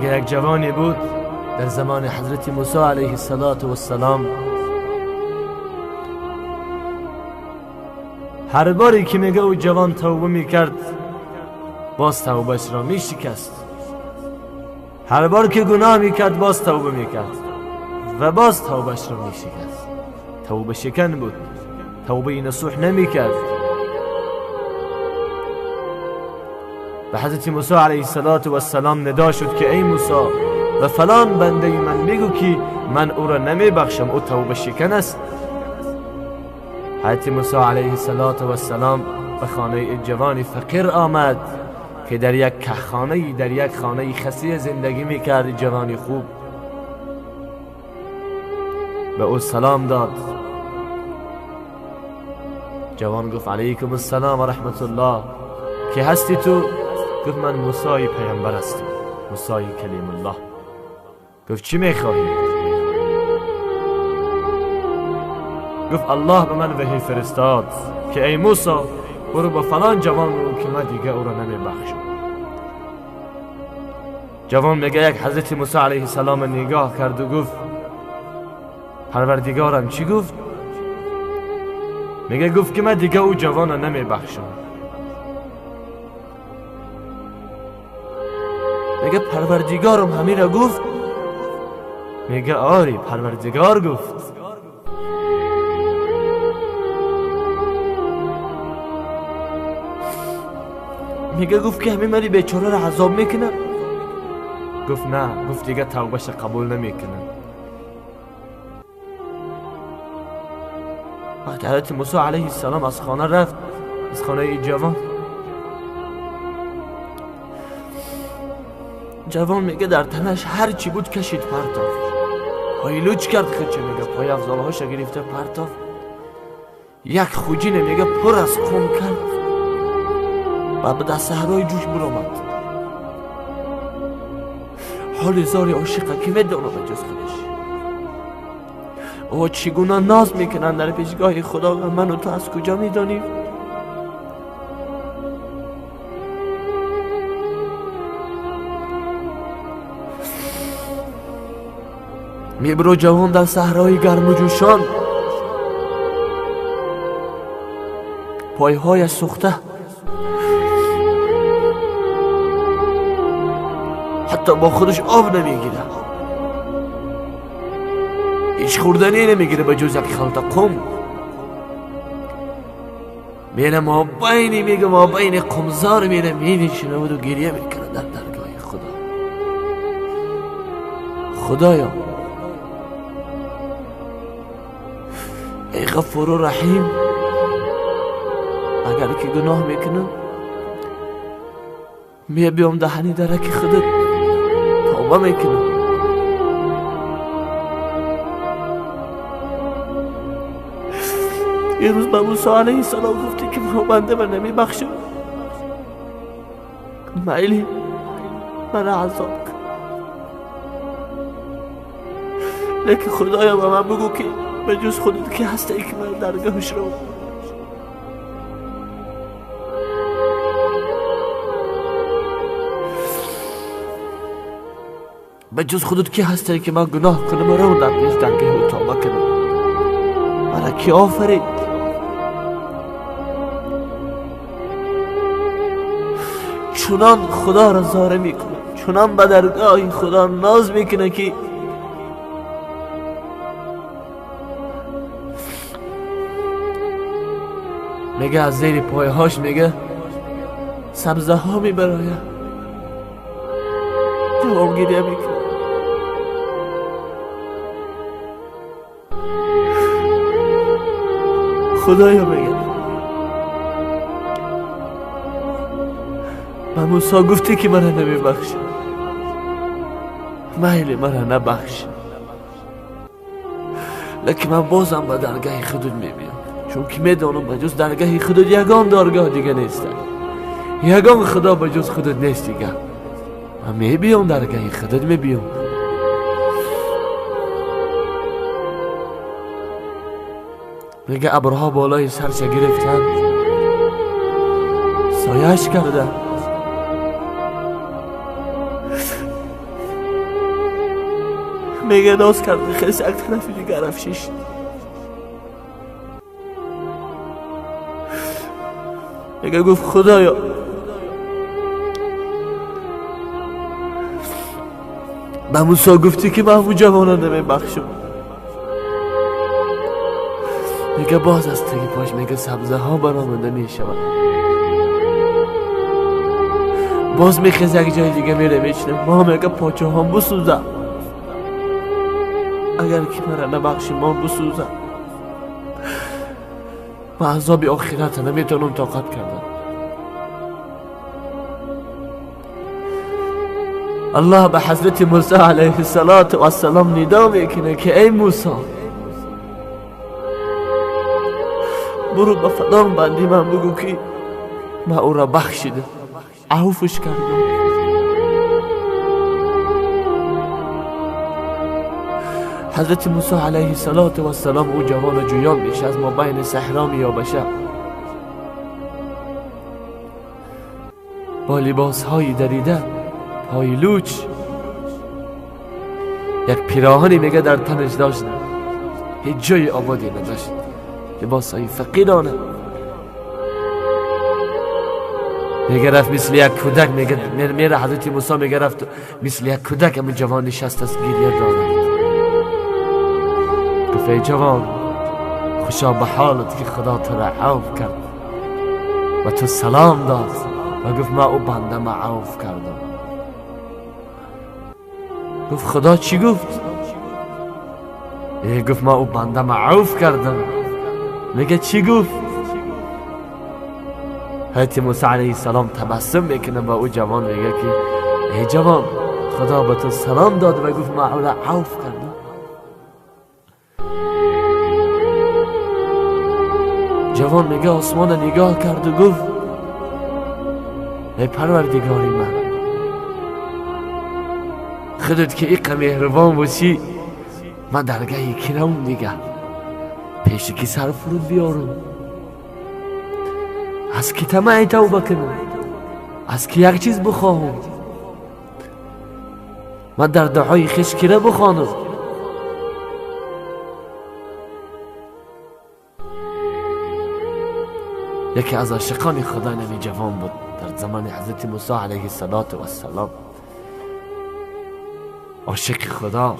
میگه یک جوانی بود در زمان حضرت موسی علیه السلام. هر باری که میگه او جوان توبه میکرد باز توبهش را میشکست. هر بار که گناه میکرد باز توبه میکرد و باز توبهش را میشکست. توبه شکن بود، توبه نصوح نمیکرد. به حضرت موسی علیه السلام ندا شد که ای موسی، و فلان بنده من میگو که من او را نمیبخشم، او توبه شکن است. حضرت موسی علیه السلام به خانه جوان فقیر آمد که در یک خانه، در یک خانه خسی زندگی میکرد. جوانی خوب به او سلام داد. جوان گفت علیکم السلام و رحمت الله، که هستی تو؟ گفت من موسی پیامبر هستم، موسی کلیم الله. گفت چی میخواهی؟ گفت الله به من وحی فرستاد که ای موسی برو با فلان جوان رو که من دیگه او را نمیبخشم. جوان میگه یک حضرت موسی علیه السلام نگاه کرد و گفت پروردگارم چی گفت؟ میگه گفت که من دیگه او جوان را نمیبخشم. میگه پروردگارم همین را گفت؟ میگه آری پروردگار گفت. میگه گفت که همین مری بیچاره را عذاب میکنه؟ گفت نه، گفت دیگه توبهش قبول نمیکنه. وقتی حضرت موسی علیه السلام از خانه رفت، از خانه جوان، جوان میگه در تنش هر چی بود کشید پرتاف، پایلوچ کرد خودش، میگه پای افضالهاش گرفته پرتاف، یک خوجینه میگه پر از خون کرد و به دست صحرای جوش برآمد. حال زار عاشقه که میدانه به جز خودش او چگونه ناز میکنن در پیشگاه خدا و من و تو از کجا میدانیم؟ میبرو جوان در صحرای گرم و جوشان، پایهایش سوخته، حتی با خودش آب نمیگیره، هیچ خوردنی نمیگیره به جز یک خلطه قم. میره ما بین، میگه ما بین قمزار میره مینشینه و گریه میکنه در درگاه خدا. خدایا ای غفور و رحیم، اگر که گناه میکنم می بیام دهنی درک خودت توبه میکنم. یه روز به موسی علیه السلام گفتی که بنده من نمیبخشم، میلی من عذاب کن، لیکن خدایا به من بگو که به جز خودت که هستی که من درگاهش رو به جز خودت که هستی که من گناه کنم و رو در پیش درگاه توبه کنم. مرا کی آفرید؟ چنان خدا را زاره میکنه، چنان به درگاه خدا ناز میکنه که میگه از زیر پایهاش میگه سبزه ها میبراید. جواب گریه میکنه. خدایا میگه به موسی گفتی که مرا نمیبخشی، میل مرا نبخش، لیکن من بازم به درگاه خودت میبینم، چون که میدانم به جز درگاه خودت یگان درگاه دیگه نیست، یگان خدا به جز خودت نیست دیگه. من میبینم درگاه خودت میبینم. میگه ابرها بالای سرش گرفتند، سایه‌اش کرده. میگه ناز کرد خیلی یک طرفی دیگه رفت شیشت. میگه گفت خدایا به موسی گفتی که من جوانان نمیبخشم. میگه باز از تگی پاش میگه سبزه ها برآمده میشود. باز میخیزه یک جای دیگه میره میشنه. ما میگه پاچه هم بسوزه، اگر که مرا نبخشی ما بسوزه، ما عذاب آخرت نمیتونم طاقت کردن. الله به حضرت موسی علیه السلام ندا میکنه که ای موسی برو به فلان بندی من بگو که من او را بخشیدم، عفوش کردم. حضرت موسی علیه السلام او جوان جویان میشه، از ما بین صحرا میابشه، با لباس های دریده، پای لوچ، یک پیراهنی میگه در تنش داشت، هیچ جای آبادی نداشت، لباس های فقیرانه. میگه رفت مثل یک کودک، میگه میره حضرت موسی میگه رفت مثل یک کودک همون جوان نشست از گریه داره. گفت ای جوان خوشا به حالت که خدا تو را عفو کرد و تو سلام داد و گفت من او بنده ما عفو کردم. گفت خدا چی گفت؟ گفت ما او بنده ما عفو کردم. میگه چی گفت؟ حضرت موسی علیه السلام تبسم میکنه با او جوان، میگه که ای جوان خدا به تو سلام داد و گفت ما او را عفو کردم. جوان میگه آسمان نگاه کرد و گفت ای پروردگاری من، خودت که ایقه مهربان باشی، من درگاه کرم دیگه پیش کی سر فرود بیارم، از کی طمع توبه کنم، از کی یک چیز بخواهم، من در دعای خویش کی را بخوانم. یکی از عاشقان خدا نمی جوان بود در زمان حضرت موسی علیه السلام، عاشق خدا.